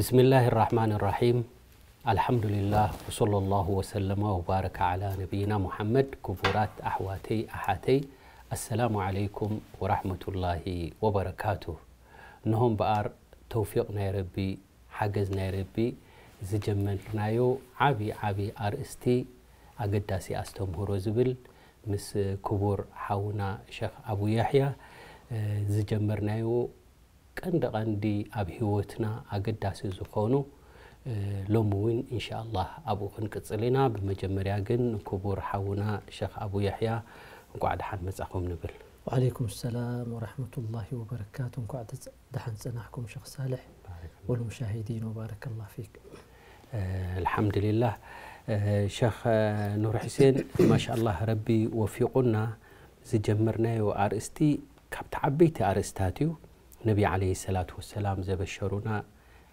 بسم الله الرحمن الرحيم. الحمد لله وصلى الله وسلم وبارك على نبينا محمد. ክቡራት ኣሕዋተይ ኣሓተይ፣ السلام عليكم ورحمة الله وبركاته. እነሆ እምበኣር ተውፊቕ ናይ ረቢ፣ ሓገዝ ናይ ረቢ ዝጀመርናዮ ዓቢ ዓቢ ኣርእስቲ፣ ኣገዳሲ ኣስተምህሮ ዝብል ምስ ክቡር ሓውና ሸኽ ኣቡ የሕያ ዝጀመርናዮ ቀንዲ ቀንዲ ኣብ ህይወትና ኣገዳሲ ዝኾኑ ሎሚ እውን እንሻኣላህ ኣብኡ ክንቅፅል ኢና። ብመጀመርያ ግን ክቡር ሓውና ሸኽ ኣቡ የሕያ እንቋዕ ደሓን መጻኹም ንብል። وعليكم السلام ورحمة الله وبركاته. እንኳዕ ደሓን ጸናሕኩም ሸኽ ሳልሕ ወልሙሻሂዲን ወባረከላህ ፊክ። ኣልሓምዱሊላህ። ሸኽ ኑር ሕሴን፣ ማሻኣላህ ረቢ ወፊቑና ዝጀመርናዮ ኣርእስቲ ካብቲ ዓበይቲ ኣርእስታት እዩ። ነቢ ዓለይሂ ሰላቱ ወሰላም ዘበሸሩና፣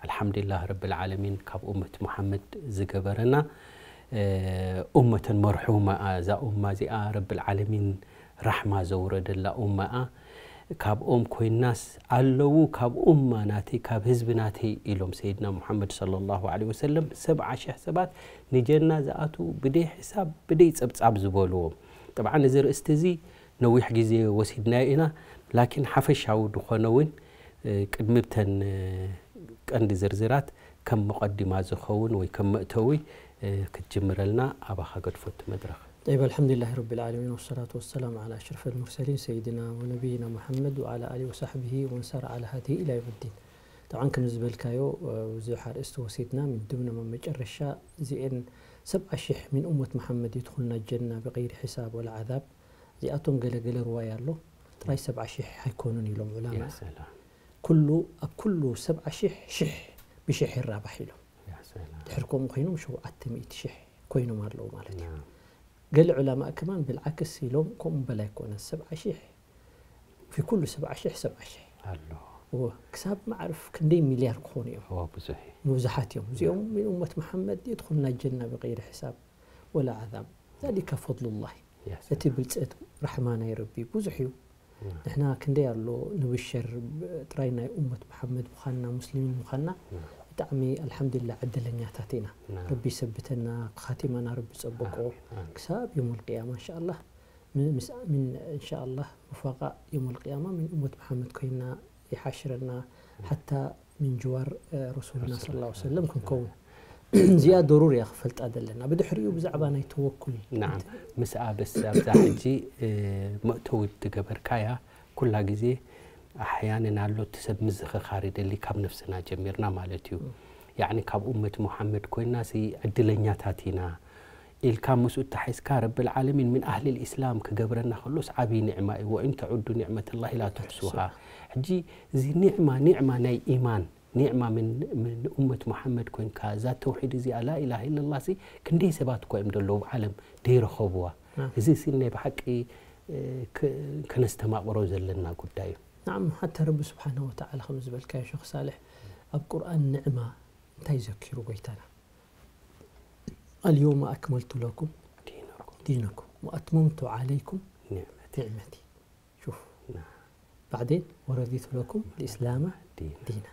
ኣልሓምዱሊላህ ረብል ዓለሚን ካብ ኡመት ሙሓመድ ዝገበረና ኡመተን መርሑማ እያ። እዛ ኡማ እዚኣ ረብል ዓለሚን ራሕማ ዘውረደላ ኡማ እያ። ካብኦም ኮይናስ ኣለዉ ካብ ኡማ ናተይ ካብ ህዝቢ ናተይ ኢሎም ሰይድና ሙሓመድ ሰለላሁ ዓለይሂ ወሰለም ሰብዓ ሽሕ ሰባት ንጀና ዝኣትዉ ብደይ ሕሳብ ብደይ ጸብጻብ ዝበልዎም። ጠብዓን እዚ ርእስቲ እዚ ነዊሕ ግዜ ወሲድናዮ ኢና። ላኪን ሓፈሻዊ ዝኾነ እውን ቅድሚ ብተን ቀንዲ ዝርዝራት ከም መቐዲማ ዝኸውን ወይ ከም መእተዊ ክትጅምረልና ኣባኻ ገድፎ እቲ መድረኽ። طيب، الحمد لله رب العالمين والصلاة والسلام على أشرف المرسلين سيدنا ونبينا محمد وعلى آله وصحبه ومن سار على هديه إلى يوم الدين. طبعا ከም ዝበልካዮ ብዙሕ ኣርእስቲ ወሲድና من ضمن መጨረሻ እዚኤን ሰብዓ ሽሕ من أمة محمد يدخلن الجنة بغير حساب ولا عذاب። እዚኣቶም ገለገለ ርዋያ ኣሎ። ጥራይ ሰብዓ ሽሕ ኣይኮኑን ኢሎም ዑላማ። ኩሉ ኣብ ኩሉ ሰብዓ ሽሕ ሽሕ ብሽሕ ይራባሕ ኢሎም። ድሕር ከምኡ ኮይኖም ሸውዓተ ሚእቲ ሽሕ ኮይኖም ኣለዉ ማለት እዩ። ገለ ዑላማእ ከማን ብልዓክስ ኢሎም ከምኡ በላይ ኣይኮነን ሰብዓ ሽሕ في ኩሉ ሰብዓ ሽሕ ሰብዓ ሽሕ ኣሎ። ክሳብ ማዕርፍ ክንደይ ሚልያር ክኾኑ እዮም። ብዙሕ እዩ። ብዙሓት እዮም። እዚኦም من أمة محمد يدخلن الجنة بغير حساب ولا عذاب ذلك فضل الله. እቲ ብልፀት ራሕማ ናይ ረቢ ብዙሕ እዩ። ንሕና ክንደይ ኣሎ ንብሸር ጥራይ ናይ ኡመት መሓመድ ምዃንና ሙስሊሚን ምዃንና ብጣዕሚ ኣልሓምዱሊላህ ዕድለኛታት ኢና። ረቢ ይሰብተና፣ ኻቲማና ረቢ ይፀበቆ ክሳብ የውመል ቅያማ እንሻኣላህ። ምን እንሻኣላህ ውፋቃ የውመል ቅያማ ምን ኡመት መሓመድ ኮይና ይሓሽረና ሓታ ምን ጅዋር ረሱልና ሰለላሁ ዐለይሂ ወሰለም ክንከውን። እዚኣ ደሩር እያ ክፈልጣ ዘለና። ብድሕሪኡ ብዛዕባ ናይ ተወኩል ናዓም ምስኣ በስ ኣብዛ ሕጂ መእተዊ ትገበርካያ ኩላ ግዜ ኣሕያንን ኣሎ እቲ ሰብ ምዝኽኻር ይደሊ ካብ ነፍስና ጀሚርና ማለት እዩ። ያዕኒ ካብ ኡመት ሙሓመድ ኮይና ሲ ዕድለኛታት ኢና ኢልካ ምስኡ ተሓይዝካ ረብል ዓለሚን ምን ኣህሊል ኢስላም ክገብረና ከሎስ ዓብዪ ኒዕማ እዩ። ወኢን ተዑዱ ኒዕመተላሂ ላ ትሕሱሃ። ሕጂ እዚ ኒዕማ ኒዕማ ናይ ኢማን ኒዕማ ምን ምን ኡመት ሙሓመድ ኮይንካ እዛ ተውሒድ እዚኣ ላኢላሃ ኢለላህ ሲ ክንደይ ሰባት እኳ እዮም ዘለዉ ኣብ ዓለም ደይረኸብዋ። እዚ ሲ ናይ ብሓቂ ከነስተማቕሮ ዘለና ጉዳይ እዩ። ናዓም ሓታ ረቢ ስብሓነሁ ወተዓላ ከም ዝበልካዮ ሸኽ ሳልሕ ኣብ ቁርኣን ንዕማ እንታይ ዘኪሩ ጎይታና ኣልየውመ ኣክመልቱ ለኩም ዲነኩም ወኣትመምቱ ዓለይኩም ኒዕመቲ ሹፍ ባዕዴን ወረዲቱ ለኩም ልእስላመ ዲና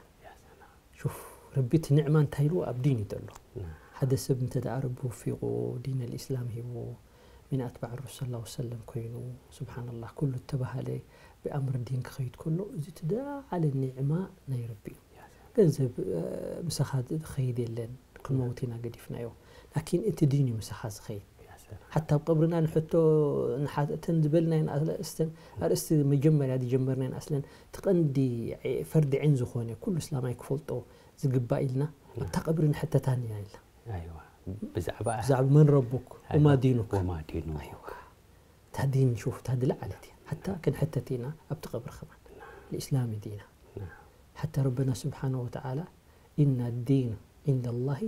ሹፍ ረቢ እቲ ኒዕማ እንታይ ኢሉ ኣብ ዲን እዩ ዘሎ ሓደ ሰብ እንተ ደኣ ረቢ ወፊቑ ዲን ልእስላም ሂብዎ ሚን ኣትባዕ ረሱል ሰለላሁ ሰለም ኮይኑ ስብሓንላህ ኩሉ እተባሃለ ብኣምር ዲን ክኸይድ ከሎ እዚ እቲ ደዓለ ኒዕማ ናይ ረቢ እዩ ገንዘብ ምሳኻ ዝኸይድ የለን ክንመውት ኢና ገዲፍናዮ ላኪን እቲ ዲን እዩ ምሳኻ ዝኸይድ ሓታ ኣብ ቀብርና ንሕቶ ንሓተን ዝበልናየን ኣርእስተን ኣርእስቲ መጀመርያ ዝጀመርናየን ኣስለን እቲ ቀንዲ ፈርዲ ዒን ዝኾነ ኩሉ እስላማይ ክፈልጦ ዝግባእ ኢልና ኣብታ ቀብሪ ንሕተታን ኢና ኢልና ብዛዕባ መን ረቡክ ወማ ዲኑክ እታ ዲን ሹፍ እታ ዝለዓለት እያ ሓታ ክንሕተት ኢና ኣብቲ ቀብሪ ከማን ልእስላም ዲና ሓታ ረበና ስብሓነ ወተዓላ ኢና ዲን عند الله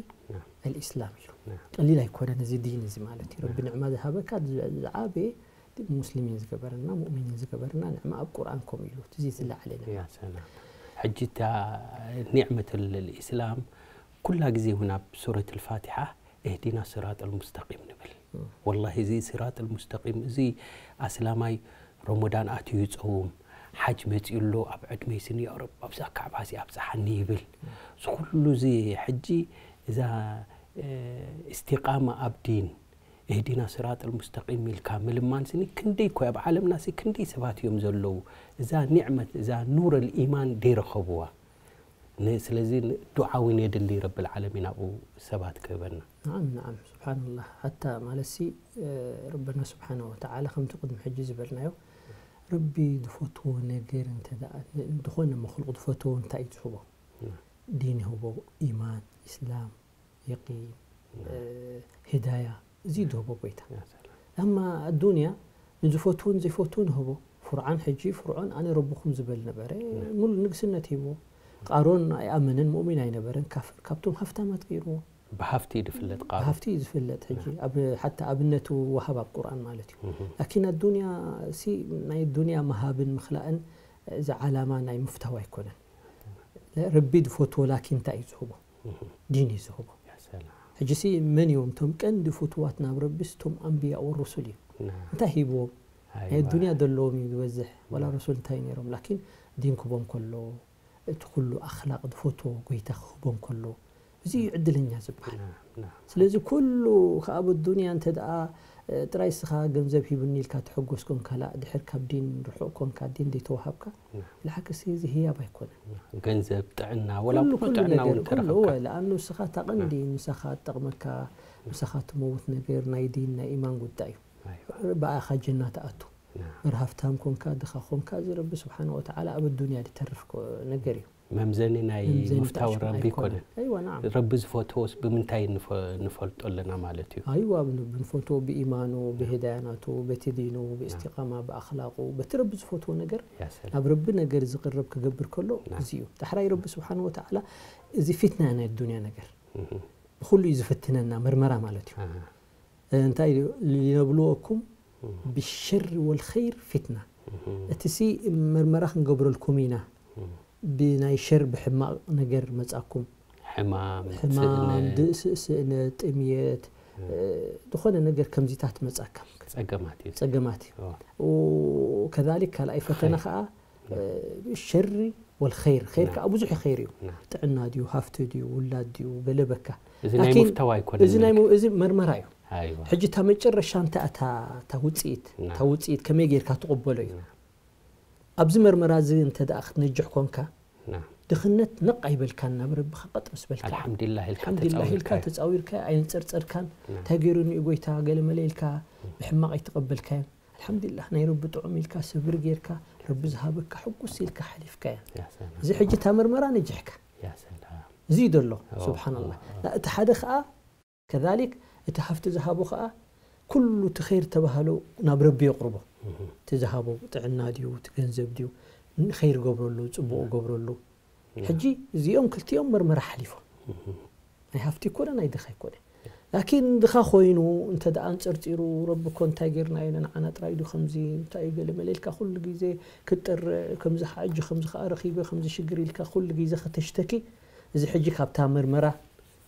الإسلام ኢሉ ቀሊል ኣይኮነን እዚ ዲን እዚ ማለት እዩ ረቢ ንዕማ ዝሃበካ ዝዓበየ ሙስሊሚን ዝገበረና ሙእሚኒን ዝገበረና ንዕማ ኣብ ቁርኣን ከምኡ ኢሉ እዚ ዝለዓለ ሕጂ እታ ኒዕመት ልእስላም ኩላ ግዜ እውን ኣብ ሱረት ልፋትሓ እህዲና ስራጥ ልሙስተቂም ንብል ወላሂ እዚ ስራጥ ልሙስተቂም እዚ ኣስላማይ ረመዳን ኣትዩ ይፀውም ሓጅ መጺኡ ኣሎ፣ ኣብ ዕድመይ ስኒ ያ ረብ ኣብዛ ካዕባ እዚ ኣብጽሓኒ ይብል። እዚ ኩሉ እዚ ሕጂ እዛ፣ እ፣ እስቲቃማ ኣብ ዲን፣ እህዲና ስራጠል ሙስተቂም ኢልካ ምልማን ስኒ ክንደይ እኮ ኣብ ዓለምና ሲ ክንደይ ሰባት እዮም ዘለዉ። እዛ ኒዕመት፣ እዛ ኑረል ኢማን ደይረኸብዋ። ን-፣ ስለዚ ን-፣ ዱዓ እውን የድሊ ረብል ዓለሚን ኣብኡ ሰባት ክህበና። نعم، نعم، سبحان الله. حتى ማለት ሲ፣ እ፣ ረበና ስብሓነ ወተዓላ ከምቲ ቅድሚ ሕጂ ዝበልናዮ፣ ረቢ ዝፈትዎ ነገር እንተ ደኣ ን-፣ ዝኾነ መኽሉቕ ዝፈትዎ እንታይ እዩ ዝህቦ? ና። ዲን ይህቦ፣ ኢማን፣ ኢስላም፣ የቂን፣ ና። እ፣ ሂዳያ፣ እዚ ዝህቦ ጎይታ። ያ ሰላም። ኣማ ኣዱንያ ንዝፈትዎን ዘይፈትዎን ይህቦ። ፍርዓን ሕጂ ፍርዖን ኣነ ረብኹም ዝበል ነበረ፣ ና። ሙሉ ንግስነት ሂብዎ። ቃሮን ኣይኣመነን፣ ሙእሚን ኣይነበረን፣ ካፍር፣ ካብቶም ሃፍታማት ገይርዎ። ብሃፍቲ እዩ ዝፍለጥ ቃሮን። ብሃፍቲ እዩ ዝፍለጥ ሕጂ። ና። ኣብ፣ ሓታ ኣብነቱ ወሃብ ኣብ ቁርኣን ማለት እዩ። እህ። ላኪን ኣዱንያ ሲ ናይ ዱንያ ምሃብን ምኽላእን እዚ ዓላማ ናይ ምፍታው ኣይኮነን። ረቢ ዝፈትዎ ላኪን እንታይ እዩ ዝህቦ? እህ። ዲን እዩ ዝህቦ። ያ ሰላም። ሕጂ ሲ መን እዮም እቶም ቀንዲ ፍትዋት ናብ ረቢስ? እቶም ኣንብያ ወሩሱል እዩ። ና። እንታይ ሂብዎም? ኣይዋ። ናይ ዱንያ ዘለዎም እዩ ዝበዝሕ። ዋላ ና። ረሱል እንታይ ነይሮም? ላኪን ዲን ክቦም ከሎ፣ እቲ ኩሉ ኣኽላቕ ዝፈትዎ ጎይታ ክህቦም ከሎ፣ እዚ እዩ ዕድለኛ ዝበሃል። ና፣ ና። ስለዚ ኩሉ ከኣ ኣብ ኣዱንያ እንተ ደኣ፣ እ፣ ጥራይ እስኻ ገንዘብ ሂብኒ ኢልካ ትሕጎስ ኮንካ፣ ላ፣ ድሕር ካብ ዲን ርሑቕ ኮንካ፣ ዲን ዘይተዋሃብካ፣ ና። ብሓቂ ሲ እዚ ህያብ ኣይኮነን። ና። ገንዘብ፣ ጥዕና፣ ወላ ኩሉ፣ እኮ ኩሉ ጥዕና ነገር፣ እውን ኩሉ፣ ተረኸብካ። እወ፣ ለኣኑ ንስኻ እታ ቀንዲ ና። ምሳኻ ትጠቕመካ፣ ምሳኻ ትመውት ነገር ናይ ዲን፣ ናይ ኢማን ጉዳይ እዩ። ኣይዋ። ብኣኻ ጀና ትኣቱ። ና። እምበር ሃፍታም ኮንካ፣ ድኻ ኮንካ፣ እዚ ረቢ ስብሓነ ወተዓላ ኣብ ኣዱንያ ዝተርፍ ኮ-፣ ነገር እዩ። መምዘኒ ናይ መምዘኒ ምፍታው ብኣሽሙ ረቢ ኣይኮነን። ኣይኮነን። ኣይዋ፣ ናዓም። ረቢ ዝፈትዎስ ብምንታይ ንፈ-፣ ንፈልጦ ኣለና ማለት እዩ? ኣይዋ፣ ብን-፣ ብንፈትዎ ብኢማኑ፣ ብህዳያ ናቱ፣ በቲ ዲኑ፣ ና። ብእስቲቃማ፣ ብኣኽላቁ፣ በቲ ረቢ ዝፈትዎ ነገር ያ ሰላም። ናብ ረቢ ነገር ዝቕርብ ክገብር ከሎ ና። እዚ እዩ። ዳሕራይ ረቢ ስብሓነ ወተዓላ እዚ ፊትና ናይ ኣዱንያ ነገር እህ። ብኹሉ እዩ ዝፍትነና፣ መርመራ ማለት እዩ። ኣሃ። እንታይ እዩ? ሊነብልወኩም እህ። ብሸሪ ወልኸይር ፊትና። እህ። እቲ ሲ መርመራ ክንገብረልኩም ኢና። እህ። ብናይ ሸር ብሕማቕ ነገር መጻኩም። ሕማም፣ ሕማም፣ ስእነት። ድ-፣ ስ-፣ ስእነት፣ ጥምየት፣ እህ። እ፣ ዝኾነ ነገር ከምዚታት መጻካ። ጸገማት እዩ። ጸገማት እዩ። ኦ። ኡ፣ ከዛሊክ ካልኣይ ፈተነ ኸይር። ኸኣ፣ እ፣ ሸሪ ወልኸይር። ኸይር ና። ከኣ ብዙሕ ኸይር እዩ። ና። ጥዕና ድዩ፣ ሃፍቲ ድዩ፣ ውላድ ድዩ፣ ገለ በካ። እዚ ናይ ላኪን ምፍታው ኣይኮነን እዚ ናይ ምልክ። ሙ-፣ እዚ መርመራ እዩ። ኣይዋ። ሕጂ እታ መጨረሻ እንታይ እታ፣ እታ ውጽኢት፣ ና። እታ ውጽኢት ከመይ ጌርካ ትቕበሎ እዩ። ና። ኣብዚ መርመራ እዚ እንተ ደኣ ክትነጅሕ ኮንካ፣ ና። ድኽነት ነቕ ኣይበልካን፣ ናብ ረብኻ ቀጥ ምስ በልካ። ኣልሓምዱሊላህ ኢልካ ኣልሓምዱሊላህ ኢልካ ተጻዊርካዮ። ተጻዊርካዮ፣ ኣየንጸርጸርካን። ና። እንታይ ገይሩኒ እዩ ጎይታ፣ ገለ መለ ኢልካ ብሕማቕ ኣይተቐበልካዮን። ኣልሓምዱሊላህ፣ ናይ ረቢ ጥዑም ኢልካ፣ ሰብሪ ጌርካ፣ ረቢ ዝሃበካ ሕጉስ ኢልካ ሓሊፍካዮ። ያ ሰላም። እዚ ሕጂ እታ መርመራ ነጅሕካ። ያ ሰላም። እዚ እዩ ዘሎ፣ ኦ፣ ስብሓንላህ። ኦ፣ ኦ። ና-፣ እቲ ሓደ ኸኣ ከዛሊክ እቲ ሃፍቲ ዝሃቦ ኸኣ ኩሉ እቲ ኸይር ተባህሎ ናብ ረቢ የቕርቦ። እህ። እቲ ዝሃቦ ጥዕና ድዩ፣ እቲ ገንዘብ ድዩ፣ ኸይር ገብረሉ፣ ጽቡቕ ገብረሉ። እህ። ሕጂ እዚኦም ክልቲኦም መርመራ ሓሊፎም። እህ። ናይ ሃፍቲ ይኮነ፣ ናይ ድኻ ይኮነ። ላኪን ድኻ ኮይኑ እንተ ደኣ ኣንጸርጺሩ፣ ረቢ እኮ እንታይ ጌርናዮ ንዓና ጥራይ ድዩ ከምዚ፣ እንታይ እዩ ገለ መለ ኢልካ ኩሉ ግዜ ክትጠርዕ፣ ከምዚ ኸዓ ሕጂ ከምዚ ኸዓ ረኺበ፣ ከምዚ ሽግር ኢልካ ኩሉ ግዜ ከተሽተኪ፣ እዚ ሕጂ ካብታ መርመራ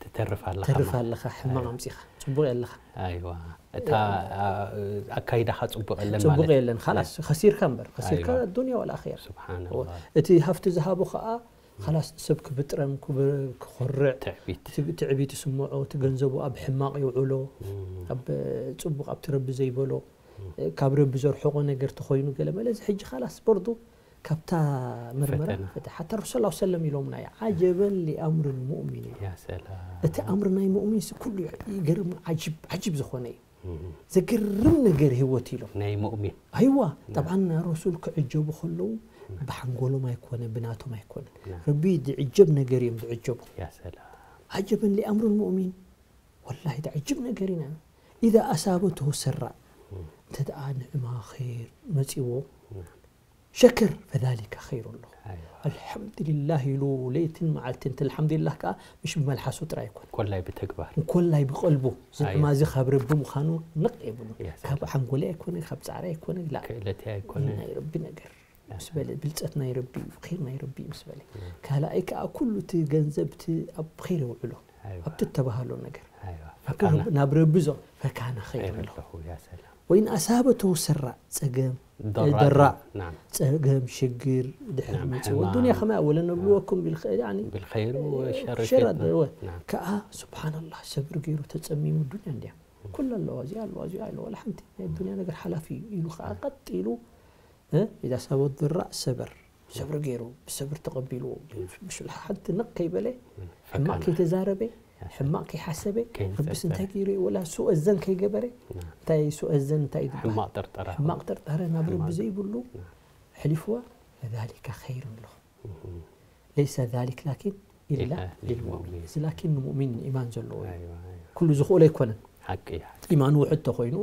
ትተርፍ ኣለኻ ተርፍ ማለት። ኣለኻ፣ ሕማቕ ኣይዋ። ኣምጺኻ፣ ጽቡቕ የለኻ። ኣይዋ። እታ፣ ያ። ኣ-፣ ኣካይዳኻ ጽቡቕ የለን ጽቡቕ ማለት። የለን፣ ኻላስ፣ ያ። ኸሲርካ እምበር፣ ኸሲርካ ኣይዋ። ኣዱንያ ወላ ኣኼራ። ስብሓንላህ። እወ። እቲ ሃፍቲ ዝሃቦ ኸኣ፣ ኻላስ፣ ሰብ ክብጥረም፣ ክብ-፣ ክኾርዕ፣ ትዕቢት። እቲ ትዕቢት ይስምዖ፣ እቲ ገንዘቡ ኣብ ሕማቕ የውዕሎ፣ እም። ኣብ ጽቡቕ፣ ኣብቲ ረቢ ዘይበሎ፣ እም። ካብ ረቢ ዘርሕቖ ነገር ተኾይኑ ገለ መለ፣ እዚ ሕጂ ኻላስ በርዱ ካብታ መርመራ ፈተና። ፈተ-፣ ሓታ ረሱል ሰለላሁ ዐለይሂ ወሰለም ኢሎምና እዩ፣ "ዓጀበን ሊኣምሪ ልሙእሚን" እዩ። ያ ሰላም። እቲ ኣምሪ ናይ ሙእሚን ሲ ኩሉ ይገርም፣ ዓጂብ፣ ዓጂብ ዝኾነ እዩ። እም። ዘገርም ነገር ህይወት ኢሎም። ናይ ሙእሚን። ኣይዋ፣ ና። ጠብዓን ረሱል ክዕጀቡ ከለዉ እም። ብሓንጎሎም ኣይኮነ፣ ብናቶም ኣይኮነ። ና። ረቢ ዝዕጀብ ነገር እዮም ዝዕጀቡ። ያ ሰላም። ዓጀበን ሊኣምሪ ልሙእሚን። ወላሂ፣ ዘዕጅብ ነገር ኢና። ኢዛ ኣሳበትሁ ሰራ፣ እም። እንተ ደኣ ንዕማ ኸይር መጺዎ፣ እም። ሸክር፣ ፈዛሊከ ኸይሩ ኣለኹ። ኣይዋ። ኣልሓምዱሊላህ ኢሉ ለይትን መዓልትን፣ እቲ ኣልሓምዱሊላህ ከኣ ምሽ ብመልሓሱ ጥራይ ኣይኮነን። እንኮላይ ብተግባር። እንኮላይ ብቐልቡ፣ እዚ ኣይዋ። ንዕማ እዚ ካብ ረቢ ምዃኑ ንቕ የብሉን። ያ ሰላም። ካብ ሓንጎለይ ኣይኮነ፣ ካብ ጻዕረይ ኣይኮነ፣ ላ። ክእለተይ ኣይኮነ። ናይ ረቢ ነገር። ምስ በለ፣ ብልጸት ናይ ረቢ እዩ፣ ኸይር ናይ ረቢ እዩ ምስ በለ። ያ። ካልኣይ ከኣ ኩሉ እቲ ገንዘብ እቲ ኣብ ኸይር የውዕሎ። ኣይዋ። ኣብቲ እተባህሎ ነገር። ኣይዋ። ፈካና። ናብ ረቢ ዞ-፣ ፈካና ኸይር ኸይር ኣለኹ። ኣለኹ፣ ያ ሰላም። وإن أصابته سراء، ጸገም፣ ضراء ضراء نعم ጸገም ሽግር ድሕር نعم መጽዎ حماء الدنيا ከመይ أولنا نبلوكم بالخير يعني بالخير والشر شر فتنة نعم ከዓ سبحان الله ሰብር ገይሩ ተጸሚሙ الدنيا እንዲያ ኩሉ ኣለዋ እዚኣ ኣለዋ እዚኣ ኣለዋ ولا ሓንቲ ናይ الدنيا ነገር ሓላፊ እዩ ኢሉ ከዓ ቀጥ ኢሉ إذا أصابته ضراء صبر ሰብር ገይሩ ብሰብር ተቐቢልዎ ሓንቲ ነቕ ከይበለ ሕማቕ ከይተዛረበ ሕማቕ ከይሓሰበ ረብስ እንታይ ገይሩ ወላ ሱእ ዘን ከይገበረ እንታይ ሱእ ዘን እንታይ ይበሃል ሕማቕ ጥርጠራ ሕማቕ ጥርጠረ ናብ ረቢ ዘይብሉ ሕሊፍዋ ذلك خير له ليس ذلك لكن إلا إلا للمؤمن للمؤمن. እዚ ላኪን ንሙእሚን ኢማን ዘለዎ እዩ أيوة أيوة ኩሉ ዝኽእሎ ኣይኮነን ሓቂ ሓቂ ኢማኑ ውሕድ ተኾይኑ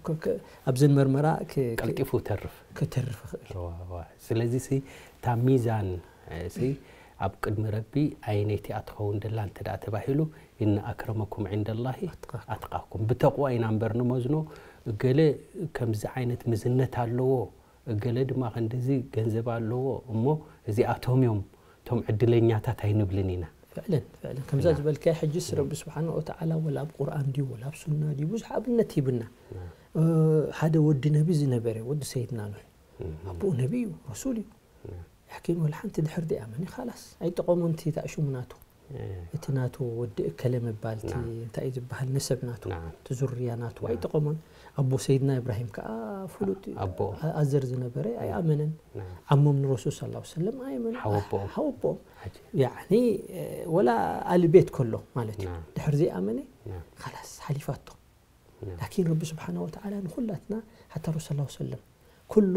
ከ- ከ- ኣብዘን መርመራ ከ- ከ- ቀልጢፉ ተርፍ ከተርፍ ይኽእል እዋ፣ እዋ። ስለዚ ሲ እታ ሚዛን እ፣ ሲ ኣብ ቅድሚ ረቢ ኣየነይቲ እያ ትኸውን ደላ እንተ ደኣ ተባሂሉ إن أكرمكم عند الله أتقاكم. أتقاكم ብተቕዋ ኢና እምበር ንመዝኖ እገለ ከምዚ ዓይነት ምዝነት ኣለዎ እገለ ድማ ክንድዚ ገንዘብ ኣለዎ እሞ እዚኣቶም እዮም እቶም ዕድለኛታት ኣይንብልን ኢና فعلا فعلا ከምዛ ዝበልካዮ ሕጅስ ረቢ ስብሓን ወተዓላ ወላ ኣብ ቁርኣን ድዩ ወላ ኣብ ሱና ድዩ ብዙሕ ኣብነት ሂብና እ፣ ሓደ ወዲ ነቢ ዝነበረ ወዲ ሰይድና ኑሕ ኣቦኡ ነቢ እዩ ረሱል እዩ ሕኪም ወላ ሓንቲ ድሕር ደኣ መኒ ካላስ ኣይጠቐሞን እቲ ታእሽሙ ናቱ እቲ ናቱ ወዲ እከለ ምባል እቲ ናም። እንታይ እዩ ዝበሃል ነሰብ ናቱ ናም። እቲ ዙርያ ናቱ ኣይጠቐሞን ኣቦ ሰይድና ኢብራሂም ከዓ ፍሉጥ ኣቦኦም። ኣ- ኣዘር ዝነበረ ኣይኣመነን ናም። ዓሞም ንረሱል ስ ላ ሰለም ኣይመን ሓወቦኦም። ሓወቦኦም ሓጂ ያኒ ወላ ኣልቤት ከሎ ማለት እዩ ናም። ድሕር ዘይኣመነ ናም። ካላስ ሓሊፋቶ ናም። ላኪን ረቢ ስብሓን ወተዓላ ንኩላትና ሓታ ረሱል ላ ሰለም ኩሉ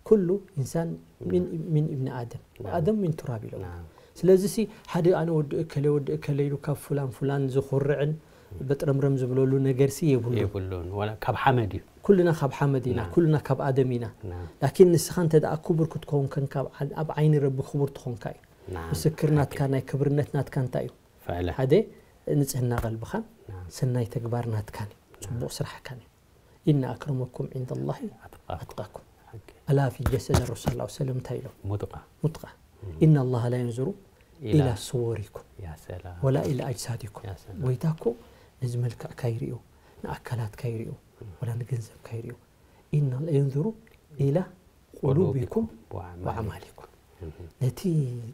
ኩሉ ኢንሳን ሚን ሚን ኢብኒ ኣደም ኣደም ሚን ቱራብ ኢሎም ናም። ስለዚ ሲ ሓደ ኣነ ወዲ እከለ ወዲ እከለ ኢሉ ካብ ፉላን ፉላን ዝኹርዕን በጥረምረም ዝብለሉ ነገር ሲ የብሉ የብሉን ወላ ካብ ሓመድ እዩ ኩልና ካብ ሓመድ ኢና ኩልና ካብ ኣደም ኢና ናም። ላኪን ንስኻ እንተ ደኣ ክቡር ክትከውን ከንካ ኣብ ዓ- ኣብ ዓይኒ ረቢ ክቡር ትኾንካ እዩ ናም። ምስክር ናትካ ናይ ክብርነት ናትካ እንታይ እዩ ፈዕለ ሓደ ንጽህና ቀልብኻን ናም። ሰናይ ተግባር ናትካን እዩ ጽቡቕ ስራሕካን እዩ إن أكرمكم عند الله ኣትቃኩም أتقاكم ሓቂ ألا في جسد الرسول صلى الله عليه وسلم እንታይ ኢሎም ሙጥቃ ሙጥቃ إن الله لا ينظر إلى إلى صوركم ያ ሰላም ولا إلى أجسادكم ያ ሰላም ጎይታ እኮ ነዚ መልክዕካ ይርእዮ ንኣካላትካ ይርእዮ ወላ ንገንዘብካ ይርእዮ إن ينظر إلى قلوبكم وأعمالكم. وأعمالكم ነቲ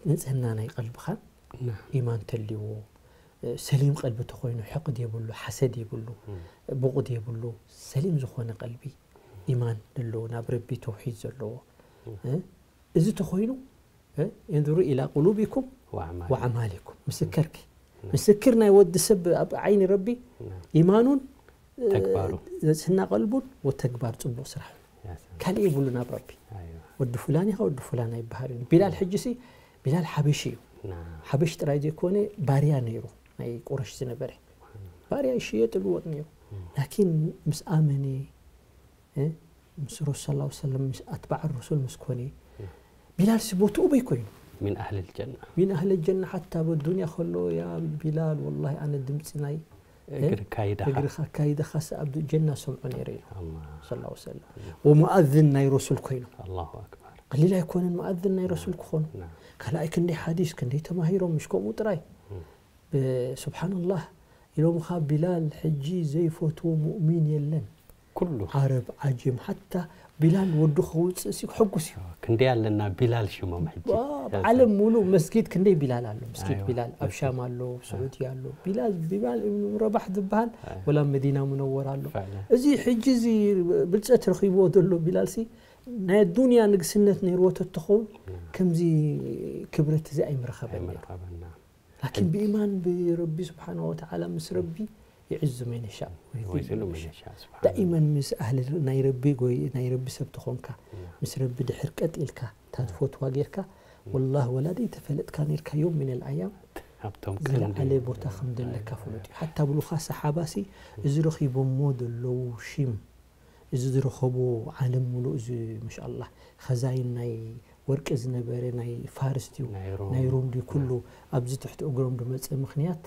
ንጽህና ናይ ቀልብኻን ናም። ኢማን ተልዎ ሰሊም ቀልቢ ተኾይኑ ሕቕድ የብሉ ሓሰድ የብሉ ቡቕድ የብሉ ሰሊም ዝኾነ ቀልቢ ኢማን ዘለዎ ናብ ረቢ ተውሒድ ዘለዎ እ? እዚ ተኾይኑ እ? ينظر إلى قلوبكم وأعمالكم. وأعمالكم ምስከርኪ ምስክር ናይ ወዲ ሰብ ኣብ ዓይኒ ረቢ ናም። ኢማኑን እ፣ ተግባሩ። ንጽህና ቀልቡን ወተግባር ጽቡቕ ስራሕ ያ ሰላም ካልእ የብሉን ኣብ ረቢ ኣይዋ ወዲ ፉላን ኢኻ ወዲ ፉላን ኣይበሃልን ቢላል ሕጂ ሲ ቢላል ሓበሺ እዩ ናም። ሓበሽ ጥራይ ዘይኮነ ባርያ ነይሩ ናይ ቁረሽ ዝነበረ ባርያ ይሽየጥ ልወጥ ነይሩ ላኪን ምስ ኣመነ እ፣ ምስ ረሱል ስ ሰለም ምስ ኣትባዕ ረሱል ምስ ኮነ ቢላል ሲ ቦትኡ በይ ኮይኑ من أهل الجنة من أهل الجنة ሓታ በዱንያ ከሎ ያ ቢላል ወላሂ ኣነ ድምፂ ናይ እግርካ ይደኻ እግርኻ ካይደኻስ ኣብ ጀና ሰምዖ ነይረ ኢሉ ኣላህ ስ ሰለም ወሙኣዝን ናይ ረሱል ኮይኑ ኣላሁ ኣክበር ቀሊል ኣይኮነን ሙኣዝን ናይ ረሱል ክኾኑ ናም። ካልኣይ ክንደይ ሓዲስ ክንደይ ተማሂሮም ምሽ ከምኡ ጥራይ ስብሓንላህ ኢሎምኻ ቢላል ሕጂ ዘይፈትዎ ሙእሚን የለን ኩሉ ዓረብ ዓጅም ሓታ ቢላል ወዱ ከውፅእ ሲ ሕጉስ እዩ ክንደይ ኣለና ቢላል ሽሞም ሕጂ ዓለም ሙሉእ መስጊድ ክንደይ ቢላል ኣሎ መስጊድ ኣይዋ። ቢላል ኣብ ሻም ኣሎ ኣብ ስዑዲ ኣሎ ቢላል ቢላል እብኑ ረባሕ ዝበሃል ኣይ። ወላ መዲና ሙነወር ኣሎ ፈዕለ እዚ ሕጂ እዚ ብልፀት ረኺብዎ ዘሎ ቢላል ሲ ናይ ዱንያ ንግስነት ነይርዎ ተትኸውን ከምዚ ክብረት እዚ ኣይምረኸበን ነይሩ ኣይመርሓበና ላኪን ብኢማን ብረቢ ስብሓን ወተዓላ ምስ ረቢ ይዕዙ መን የሻእ ወይስሉ መነሻ ስብሓን ዳኢመን ምስ ኣህሊ ናይ ረቢ ጎይ ናይ ረቢ ሰብ ተኾንካ ምስ ረቢ ድሕር ቀጥ ኢልካ እታ ትፈትዋ ጌርካ ወላሂ ወላ ደይተፈለጥካ ኔርካ ዮም ምን ኣልኣያም ኣብቶም ዝለዓለ ቦታ ከም ዘለካ ፍሉጥ እዩ ሓታ ብሉኻ ሰሓባሲ እዚ ረኺቦሞ ዘለዉ ሽም እዚ ዝረኸብዎ ዓለም ሙሉእ እዚ ማሻኣላህ ኸዛይን ናይ ወርቂ ዝነበረ ናይ ፋርስ ድዩ ናይ ሮም። ናይ ሮም ድዩ ኩሉ ኣብዚ ትሕቲ እግሮም ዝመፀ ምኽንያት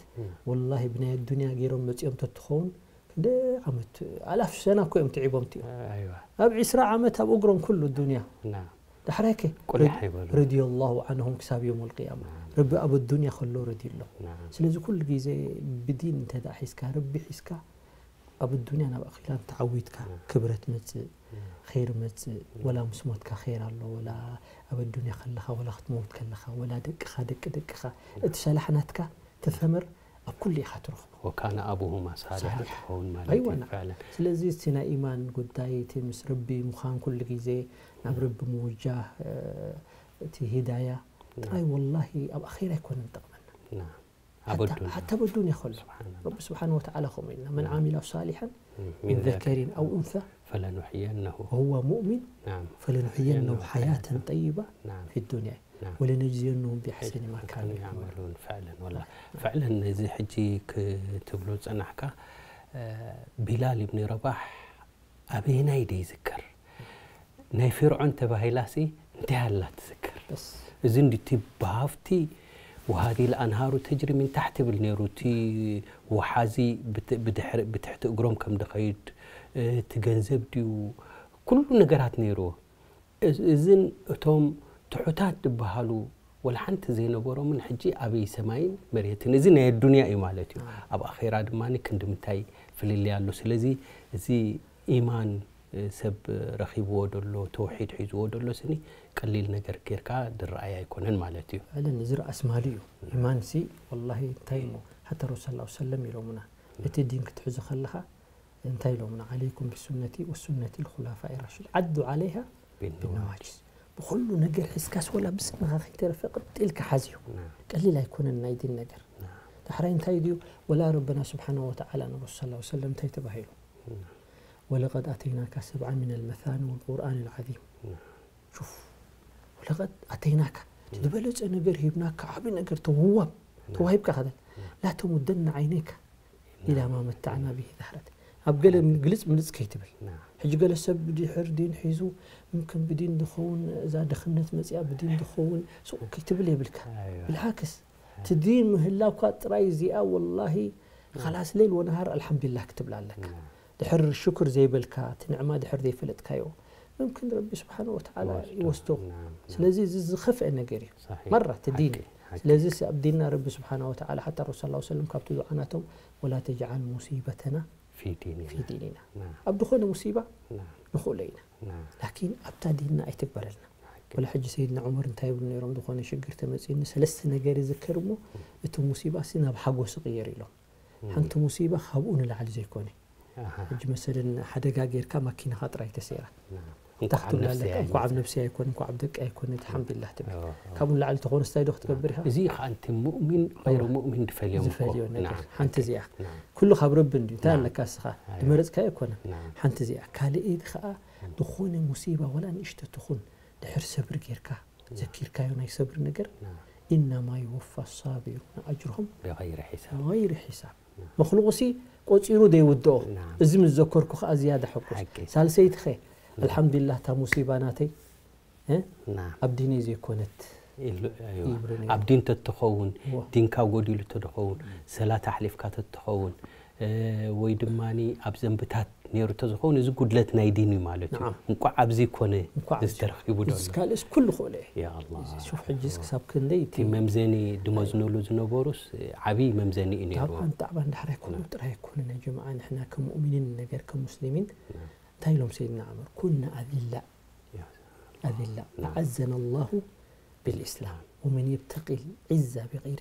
ወላሂ ብናይ ኣዱንያ ገይሮም መፂኦም ተትኸውን ክንደ ዓመት ኣላፍ ሰና እኮ እዮም ትዒቦም ትዮም ኣይዋ ኣብ ዒስራ ዓመት ኣብ እግሮም ኩሉ ዱንያ ና ዳሕራይከ ቁሊሕ ኣይበሉ ረዲየላሁ ዓንሁም ክሳብ ዮም ልቅያማ ረቢ ኣብ ኣዱንያ ከሎ ረድዩሎም ና ስለዚ ኩሉ ግዜ ብዲን እንተ ደኣ ሒዝካ ረቢ ሒዝካ ኣብ ኣዱንያ ናብ ኣኺራ እንተዓዊትካ ክብረት መጽእ፣ ኸይር መጽእ፣ ወላ ምስ ሞትካ ኸይር ኣሎ፣ ወላ ኣብ ኣዱንያ ከለኻ፣ ወላ ክትመውት ከለኻ፣ ወላ ደቅኻ፣ ደቂ ደቅኻ፣ እቲ ሰላሕ ናትካ፣ እቲ ተመር ኣብ ኩሉ ኢኻ ትረኽቦ። ወካነ ኣቡሁማ ሳሊሓ ሳሊሓ። ትኸውን ማለት ኣይዋ፣ እዩ ናም። ፍዕለን። ስለዚ እቲ ናይ ኢማን ጉዳይ፣ እቲ ምስ ረቢ ምዃን ኩሉ ግዜ ናብ ረቢ ምውጃህ፣ እ፣ እቲ ሂዳያ ጥራይ ወላሂ ኣብ ኣኺራ ኣይኮነን ጠቕመና። ናም። ኣብ ሓታ ኣዱንያ። ሓታ ኣብ ኣዱንያ ከሎ ስብሓንላህ። ረቢ ስብሓን ወተዓላ ከምኡ ኢልና፣ መን ናም። ዓሚለ ሳሊሓን ም፣ ሚን ዘከሪን ኣው ኡንሳ ፈለኑሕየነሁ። ወሁወ ሙእሚን ናም። ፈለኑሕየነሁ ሓያተን ጠይባ ናም። ፊ ዱንያ ናም። ወለነጅዝየነሁም ቢኣሕሰኒ ማ ካኑ ካኑ ያዕመሉን። ያዕመሉን ፍዕለን ወላ ፍዕለን ነዚ ሕጂ ክትብሎ ዝጸናሕካ እ፣ ቢላል ኢብኒ ረባሕ ኣበየናይ ዶ ይዝከር? ናይ ፊርዖን ተባሂላሲ እንታይ ኣላ ትዝከር? በስ እዚ እንዲ እቲ ብሃፍቲ ወሃዚ ለኣንሃሩ ተጅሪ ሚን ታሕቲ ይብል ነይሩ። እቲ ወሓዚ ብት-፣ ብድሕሪ-፣ ብትሕቲ እግሮም ከም ድኸይድ፣ እ፣ እቲ ገንዘብ ድዩ፣ ኩሉ ነገራት ነይርዎ። እዝ-፣ እዝን እቶም ትሑታት ዝበሃሉ ወላ ሓንቲ ዘይነበሮምን ሕጂ ኣበይ ሰማይን መሬትን። እዚ ናይ ኣዱንያ እዩ ማለት እዩ። ኣብ ኣኼራ ድማ ክንዲ ምንታይ ፍልልይ ኣሎ። ስለዚ እዚ ኢማን፣ እ፣ ሰብ ረኺብዎ ደሎ፣ ተውሒድ ሒዝዎ ደሎ ስኒ ቀሊል ነገር ጌርካ ድረኣይ ኣይኮነን ማለት እዩ። ዕለን እዚ ርኣስ ማሊ እዩ። ኢማን ሲ ወላሂ እንታይ እሞ ሓታ ረሱል ሰለላሁ ዐለይሂ ወሰለም ኢሎምና፣ እቲ ዲን ክትሕዙ ከለኻ እንታይ ኢሎምና? ዓለይኩም ብሱነቲ ወሱነቲ ልኹላፋኢ ራሽድ ዓዱ ዓለይሃ ቢነዋጅዝ። ብነዋጅዝ። ብኹሉ ነገር ሒዝካስ ወላ ብስንኻ ከይተረፈ ቅጥ ኢልካ ሓዝዮ። ናም። ቀሊል ኣይኮነን ናይ ዲን ነገር። ናም። ዳሕራይ እንታይ ድዩ? ወላ ረበና ስብሓነ ወተዓላ ንረሱል ሰለላሁ ዐለይሂ ወሰለም እንታይ ተባሂሉ? ናም። ወለቀድ ኣተይናካ ሰብዓ ሚነል መሳኒ ወልቁርኣን ልዓዚም። ናም። ሹፍ ወለቀድ ኣተይናካ እቲ ዝበለጸ ነገር ሂብናካ፣ ዓቢ ነገር ተውዋብ ተዋሂብካ ከደል ላ ተሙደና ዓይነይካ ኢላ ማ መታዕና ብሂ ዛህረት። ኣብ ገለ ግልጽ ምልጽ ከይትብል። ናም። ሕጂ ገለ ሰብ ብድሕር ዲን ሒዙ ምምክን ብዲን ዝኸውን፣ እዛ ድኽነት መጺኣ ብዲን ዝኸውን ሱቕ ከይትብል የብልካ። ኣይዋ። ብልዓክስ እቲ ዲን ምህላውካ ጥራይ እዚኣ ወላሂ ኻላስ ለይል ወነሃር ኣልሓምዱሊላህ ክትብል ኣለካ። ናም። ድሕር ሽኩር ዘይበልካ፣ እቲ ንዕማ ድሕር ዘይፈለጥካዮ፣ ምምክን ረቢ ስብሓነ ወተዓላ ይወስዶ። ይወስዶ። ናም፣ ናም። ስለዚ እዚ ዝኸፍአ ነገር እዩ። ሰሒሕ። መራ እቲ ዲን። ሓቂ፣ ሓቂ። ስለዚ ሲ ኣብ ዲንና ረቢ ስብሓነ ወተዓላ ሓታ ረሱል ሰለላሁ ዐለይሂ ወሰለም ካብቲ ዱዓ ናቶም፣ "ወላ ተጅዓል ሙሲበተና ፊ ዲኒና። ፊ ዲኒና." ናም። ኣብ ዝኾነ ሙሲባ ናም። ንኽእሎ ኢና። ናም። ላኪን ኣብታ ዲንና ኣይትግበረልና። ሓቂ። ወላ ሕጂ ሰይድና ዑመር እንታይ ይብሉ ነይሮም? ዝኾነ ሽግር ተመጺኡኒ ሰለስተ ነገር ይዝከር እሞ እቲ ሙሲባ ሲ ናብ ሓጎስ ይቕየር ኢሎም። ሓንቲ ሙሲባ ካብኡ ንላዕሊ ዘይኮነ። ኣሃ። ሕጂ መሰለን ሓደጋ ጌርካ ማኪናኻ ጥራይ ተሰይራ። ናም። እንኳዕ ኣብ ታኽትብላ ኣለካ፣ ነፍሰይ እንኳዕ ኣብ ኣይመጽእ። ነፍሰይ ኣይኮነ፣ እንኳዕ ኣብ ደቂ ኣይኮነ፣ ኣልሓምዱሊላህ ትብል። ኣዎ፣ ኣዎ። ካብኡ ንላዕሊ ተኾነ ስታይ ዶ ክትገብር ኢኻ? እዚ ኸኣ ኣንቲ ሙእሚን፣ ገይሩ ኣዎ። ሙእሚን ድፈልዮም ዝፈልዮ እኮ። ነገር። ናም። ሓንቲ እዚኣ። ናም። ኩሉ ካብ ረቢ እንድዩ። እንታይ ናም። ኣለካ እስኻ? ኣይ። ዝመረጽካዮ ኣይኮነን። ናም። ሓንቲ እዚኣ። ካልእ ኸኣ ዝኾነ ሙሲባ ወላ ንእሽቶ ትኹን ድሕር ሰብሪ ጌርካ፣ ዘኪርካዮ ናይ ሰብሪ ነገር፣ ናም። "ኢነማ ይወፋ ሳቢሩና ኣጅርሁም ብገይሪ ሒሳብ። ብገይሪ ሒሳብ." መኽሉቕ ሲ ቆጺሩ ዘይውድኦ። ናም። እዚ ምስ ዘከርኩ ከኣ ዝያዳ ሕጉስ። ሓቂ። ሳልሰይቲ ኸ፣ ኣልሓምዱሊላህ፣ እታ ሙሲባ ናተይ፣ እ? ናም። ኣብ ዲነይ ዘይኮነት ኢሉ፣ ኣይዋ። ይብሉ ነይሮም። ኣብ ዲን ተትኸውን፣ እዋ። ዲንካ ጎዲሉ ተትኸውን፣ ሰላት ኣሕሊፍካ ተትኸውን፣ እ፣ ወይ ድማኒ ኣብ ዘንብታት ነይሩ ተዝኸውን፣ እዚ ጉድለት ናይ ዲን እዩ ማለት እዩ። ናዓም። እንቋዕ ኣብዚ ኮነ እንቋዕ እዚ ኣብዚ። ተረኺቡ ዶ እዚ ኣሎ? ካልእስ ኩሉ ክእሎ እየ። ያ ኣላህ። እዚ ሹፍ ሕጂስ ክሳብ ክንደይ እቲ እቲ መምዘኒ ድመዝነሉ ዝነበሩስ ዓብዪ መምዘኒ እዩ ነይርዎ። ጣብዓን፣ ጣብዓን ዳሕራይ ኩሉ ናም። ጥራይ ኣይኮነን ያ ጀማዓ፣ ንሕና ከም ሙእሚኒን ነገር ከም ሙስሊሚን ናም። እንታይ ኢሎም ሰይድና ዑመር? ኩና ኣዚላ፣ ያ ኣዚላ፣ ናም። ኣዓዘና ኣላሁ ቢልኢስላም፣ ወመን የብተቂ ልዒዛ ብገይሪ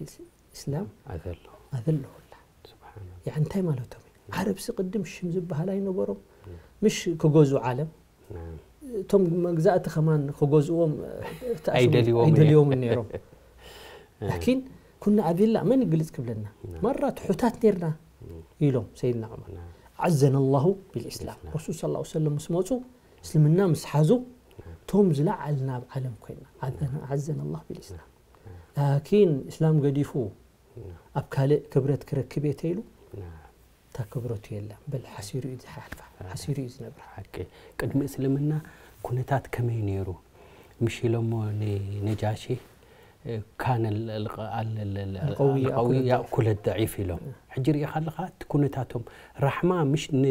ኢስላም ኣዘለሁ። ኣዘለሁ ላህ። ስብሓንላህ። ያዕ እንታይ ማለቶም እዩ? ዓረብሲ ቅድም ሽም ዝበሃል ኣይነበሮም። ምሽ ክገዝኡ ዓለም፣ ናም። እቶም መግዛእቲ ከማን ክገዝእዎም፣ እ፣ ተኣስሙ-፣ ኣይደልይዎምን እዮም። ኣይደልይዎምን ነይሮም። እ። ላኪን ኩና ኣዚላ መን ይግልጽ ክብለና? ናም። ማራ ትሑታት ነይርና እም። ኢሎም ሰይድና ዑመር። ናም። ኣዓዘና ኣላሁ ቢልኢስላም። ቢልኢስላም። ረሱል ሰለላሁ ዐለይሂ ወሰለም ምስ መጹ፣ እስልምና ምስ ሓዙ፣ ናም። እቶም ዝለዓልና ኣብ ዓለም ኮይና። ኣዘና-፣ ኣዓዘና ኣላህ ቢልኢስላም። ናም። ላኪን እስላም ገዲፉ ናም። ኣብ ካልእ ክብረት ክረክብ እየ ተይሉ፣ ናም። እታ ክብረቱ የላን። በል ሓሲሩ እዩ ዝሓልፋ፣ ሓሲሩ እዩ ዝነብራ። ሓቂ። ቅድሚ እስልምና ኩነታት ከመይ ነይሩ? ምሽ ኢሎሞ ንነጃሺ፣ እ፣ ካነ ል-፣ ል-፣ ል-፣ ል-፣ ልቀዊ ልቀዊ ያእኩለ ያእኩለ ደዒፍ ኢሎም። እ። ሕጂ ርኢኻ ኣለኻ እቲ ኩነታቶም ራሕማ ምሽ ን-፣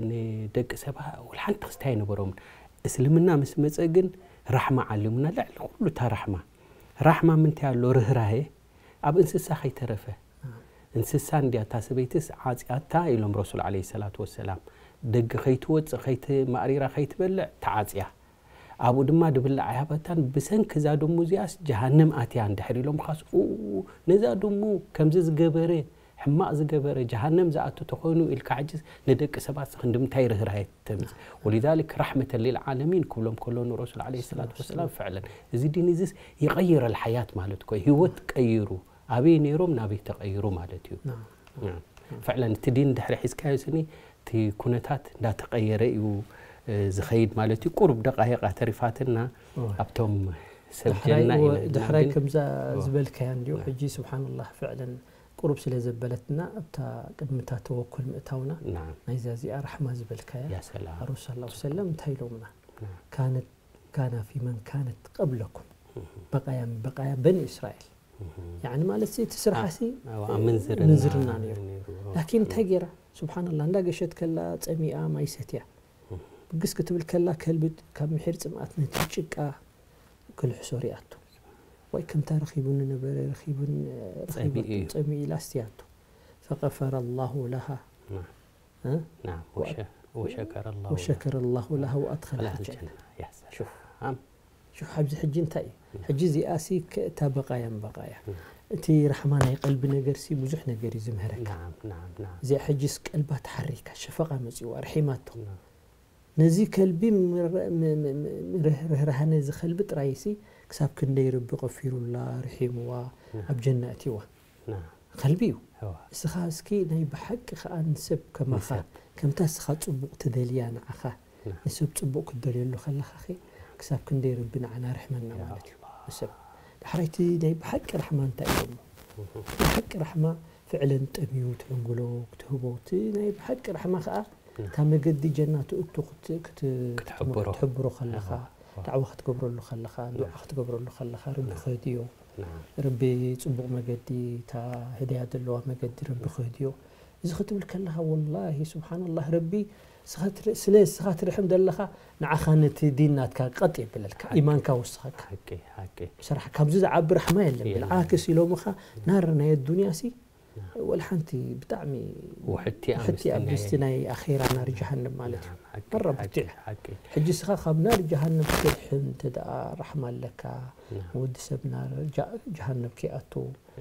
ንደቂ ሰባ ወላ ሓንቲ ክስታይ ኣይነበሮምን። እስልምና ምስ መጸ ግን ራሕማ ዓሊሙና ልዕሊ ኩሉ እታ ራሕማ። ራሕማ ምንታይ ኣሎ? ርህራሄ ኣብ እንስሳ ከይተረፈ። እ። እንስሳ እንድያ እታ ሰበይትስ ዓጽያታ ኢሎም ረሱል ዓለይሂ ሰላቱ ወሰላም። ደገ ከይትወጽእ ከይትማእሪራ ከይትበልዕ ተዓጽያ። ኣብኡ ድማ ድብላዕ ኣይሃበታን። ብሰንኪ እዛ ድሙ እዚኣስ ጀሃነም ኣትያ እንድሕር ኢሎም ኻስ፣ ኡ፣ ነዛ ድሙ ከምዚ ዝገበረ፣ ሕማቕ ዝገበረ፣ ጀሃነም ዝኣቱ ተኾይኑ ኢልካ ሕጅስ ንደቂ ሰባት ክንዲ ምንታይ ርህራሄ ተምጽእ? ወሊዛሊክ ረሕመተን ሊልዓለሚን ክብሎም ከሎ ንረሱል ዓለይሂ ሰላቱ ወሰላም ፍዕለን እዚ ዲን እዚስ ይቐይር ኣልሓያት ማለት እኮ እዩ። ህይወት ቀይሩ፣ ኣበይ ነይሮም ናበይ ተቐይሩ ማለት እዩ። ናም። ፍዕለን እቲ ዲን ድሕሪ ሒዝካዮ ስኒ እቲ ኩነታት እንዳተቐየረ እዩ፣ እ፣ ዝኸይድ ማለት እዩ። ቁሩብ ደቃይቃ ተሪፋትና እወ። ኣብቶም ሰብ ዳሕራይ ጀና እወ፣ ኢና ዳሕራይ ግን ከምዛ እወ። ዝበልካያ እንድዩ። እወ። ሕጂ ስብሓንላህ ፍዕለን ቁሩብ ስለ ዘበለትና ኣብታ ቅድሚ እታ ተወኩል ምእታውና ናም። ናይዛ እዚኣ ራሕማ ዝበልካያ ያሰላም። ኣረሱል ሰለላሁ ዐለይሂ ወሰለም እንታይ ኢሎምና? ናም። ካነት ካና ፊ መን ካነት ቀብለኩም እህ። በቃያ በቃያ በኒ እስራኤል እህ። ያዕኒ ማለት ሲ እቲ ስራሕሲ ኣዎ፣ ኣብ ምንዝርና ምንዝርና ነይሩ። ነይሩ። ላኪን እንታይ ገይራ? ስብሓንላህ፣ እንዳገሸት ከላ ጸሚኣ ማይ ሰትያ። እህ። ብግስ ክትብል ከላ ከልቢ ካብ ምሒር ጽምኣት ነቲ ጭቃ ክልሕሶ ሪኣቶ። ወይ ከምታ ረኺቡኒ ነበረ፣ ረኺቡን፣ ረኺቡ ጸሚኡ እዩ። ጸሚኡ ኢላ ኣስትያቶ። ፈቀፈረ ኣላሁ ለሃ። ናም። እ? ናም። ወሸ-፣ ወሸከረ ኣላሁ ለሃ። ወሸከረ ኣላሁ ለሃ ወኣድኸለ ለሃ ኣልጀና። ኣልጀና። ያ ሰላም። ሹፍ። ሹፍ፣ ኣብዚ ሕጂ እንታይ እዩ? ሕጂ እዚኣሲ ከእታ በቃያን በቃያ። እቲ ራሕማ ናይ ቀልቢ ነገርሲ ብዙሕ ነገር እዩ ዝምህረካ። ናም፣ ናም፣ ናም። እዚኣ ሕጂስ ቀልባ ተሓሪካ፣ ሸፈቃ መጺዋ፣ ርሒማቶ። ናም። ነዚ ከልቢ ምር-፣ ም-፣ ም-፣ ም-፣ ርህ-፣ ርህራህ ነዚ ከልቢ ጥራይሲ ክሳብ ክንደይ ረቢ ቀፊሩላ፣ ርሒምዋ፣ ናም። ኣብ ጀና እቲዋ። ናም። ከልቢ እዩ። እዋ። እስኻ እስኪ ናይ ብሓቂ ከኣ ንሰብ ከማኻ፣ ንሰብ። ከምታ እስኻ ጽቡቕ ትደልያ ንዓኻ፣ ናም። ንሰብ ጽቡቕ ክትደልየሉ ከለኻኺ፣ ክሳብ ክንደይ ረቢ ንዓና ርሕመና ያ ማለት እዩ። ኣላህ። ንሰብ። ዳሕራይ እቲ ናይ ብሓቂ ራሕማ እንታይ እዩ እሞ? እህ። ናይ ብሓቂ ራሕማ ፍዕለን ጠምዩ ትዕንግሎ፣ ክትህቦ። እቲ ናይ ብሓቂ ራሕማ ከኣ፣ ናም። እታ መገዲ ጀና ትእቱ ክት-፣ ክት-፣ ክትሕብሮ። ክትሕብሮ ከለኻ፣ እዋ፣ እዋ። ዳዕዋ ክትገብረሉ ከለኻ፣ ዱዓ ናም። ክትገብረሉ ከለኻ፣ ረቢ ናም። ክህድዮ። ናም። ረቢ ጽቡቕ መገዲ፣ እታ ህድያ ዘለዋ መገዲ ረቢ ክህድዮ። እዚ ክትብል ከለኻ፣ ወላሂ፣ ስብሓንላህ፣ ረቢ ስኻ ትር-፣ ስለ ስኻ ትርሕም ዘለኻ፣ ንዓኻ ነቲ ዲን ናትካ ቀጥ የብለልካ፣ ሓቂ። ኢማንካ ወስኸካ። ሓቂ፣ ሓቂ። ብሰራሕ ካብዚ ዝዓቢ ራሕማ የለን። የለን። ብልዓክስ ኢሎምኻ፣ ናር ናይ ኣዱንያሲ፣ ናም። ወላ ሓንቲ ብጣዕሚ ውሕቲ ውሕቲ ኣምስቲ ኣብ ናይ ድስቲ ናይ ኣኼራ ናር ጀሃነም ማለት እዩ። ናም፣ ሓቂ፣ መራ ሓቂ፣ ብቲዕ። ሓቂ። ሕጂ ስኻ ካብ ናር ጀሃነም ክትድሕን እንተ ደኣ ራሕማ ኣለካ፣ ናም። ወዲ ሰብ ናር ጃ-፣ ጀሃነም ከይኣቱ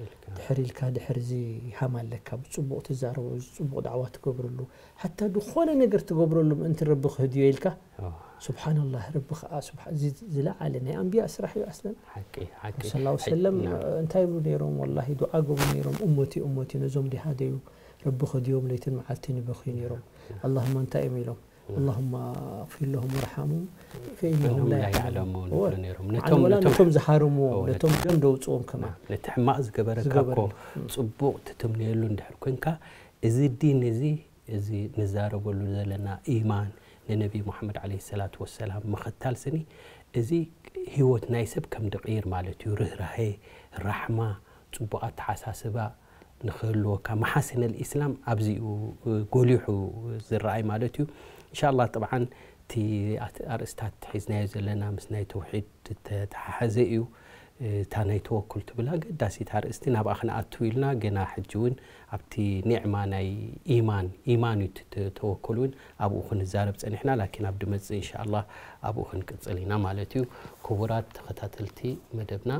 ኢልካ። ድሕር ኢልካ፣ ድሕር እዚ ሃም ኣለካ፣ ብጽቡቕ ትዛረቦ፣ ጽቡቕ ዳዕዋ ትገብረሉ፣ ሓታ ዝኾነ ነገር ትገብረሉ ምእንቲ ረቢ ክህድዮ ኢልካ። ኦ። ስብሓንላህ፣ ረቢ ኸኣ ስብሓ-፣ እዚ ዝለዓለ ናይ ኣንብያ ስራሕ እዩ ኣስለን። ሓቂ፣ ሓቂ። ረሱል ሰለላሁ ዐለይሂ ወሰለም ናም። እንታይ ይብሉ ነይሮም? ወላሂ ዱዓ ገብሩ ነይሮም፣ "እመቲ፣ እመቲ፣ ነዞም ዲሃደዩ ረቢ ክህድዮም ለይትን መዓልትን ይበኽዩ ነይሮም። ናም። ኣላሁማ" እንታይ እዮም ኢሎም? ናም። "ኣላሁማ ኣግፊር ለሁም ወርሓሙም ፈኢነሁም ፈኢነሁም ላ ላ ያዕለሙን" ያዕለሙን እወ። ይብሉ ነይሮም። መዓል ነቶም፣ ወላ ነቶም፣ ነቶም ዝሃረምዎም፣ እወ፣ ነቶም ነቶም ደም ደውፅዎም ከማን ናም። ነቲ ሕማቕ ዝገበረካ ዝገበረ እኮ ነው። እም። ጽቡቕ ትትምነየሉ እንድሕር ኮንካ፣ እዚ ዲን እዚ፣ እዚ ንዛረበሉ ዘለና ኢማን፣ ንነቢ ሙሓመድ ዓለይሂ ሰላቱ ወሰላም ምኽታል ስኒ፣ እዚ ህይወት ናይ ሰብ ከም ድቕይር ማለት እዩ። ርህራሄ፣ ራሕማ፣ ጽቡቕ ኣተሓሳስባ ንኽህልወካ፣ መሓሲነል ኢስላም ኣብዚኡ ጎሊሑ ዝረኣይ ማለት እዩ። ኢንሻላህ፣ ጥብዓን እቲ ኣት-፣ ኣርእስታት ሒዝናዮ ዘለና ምስ ናይ ተውሒድ ዝተተሓሓዘ እዩ። እታ ናይ ተወኩል ትብል ኣገዳሲት ኣርእስቲ ናብኣ ክንኣቱ ኢልና፣ ገና ሕጂ እውን ኣብቲ ኒዕማ ናይ ኢማን፣ ኢማን እዩ እቲ ተ-፣ ተወኩል እውን ኣብኡ ክንዛረብ ጸኒሕና፣ ላኪን ኣብ ድመጽእ ኢንሻኣላህ ኣብኡ ክንቅጽል ኢና ማለት እዩ። ክቡራት ተኸታተልቲ መደብና፣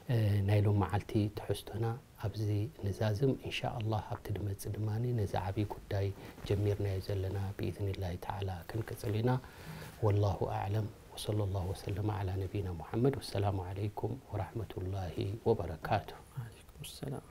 እ፣ ናይ ሎም መዓልቲ ትሕዝቶና ኣብዚ ንዛዝም። ኢንሻኣላህ ኣብቲ ድመጽእ ድማ ነዚ ዓብዪ ጉዳይ ጀሚርናዮ ዘለና ብኢዝኒላሂ ተዓላ ክንቅጽል ኢና። ወላሁ ኣዕለም። ወሰለላሁ ወሰለመ ዓላ ነቢይና ሙሐመድ። ወሰላሙ ዓለይኩም ወራሕመቱላሂ ወበረካቱ። ወዓለይኩም ሰላም።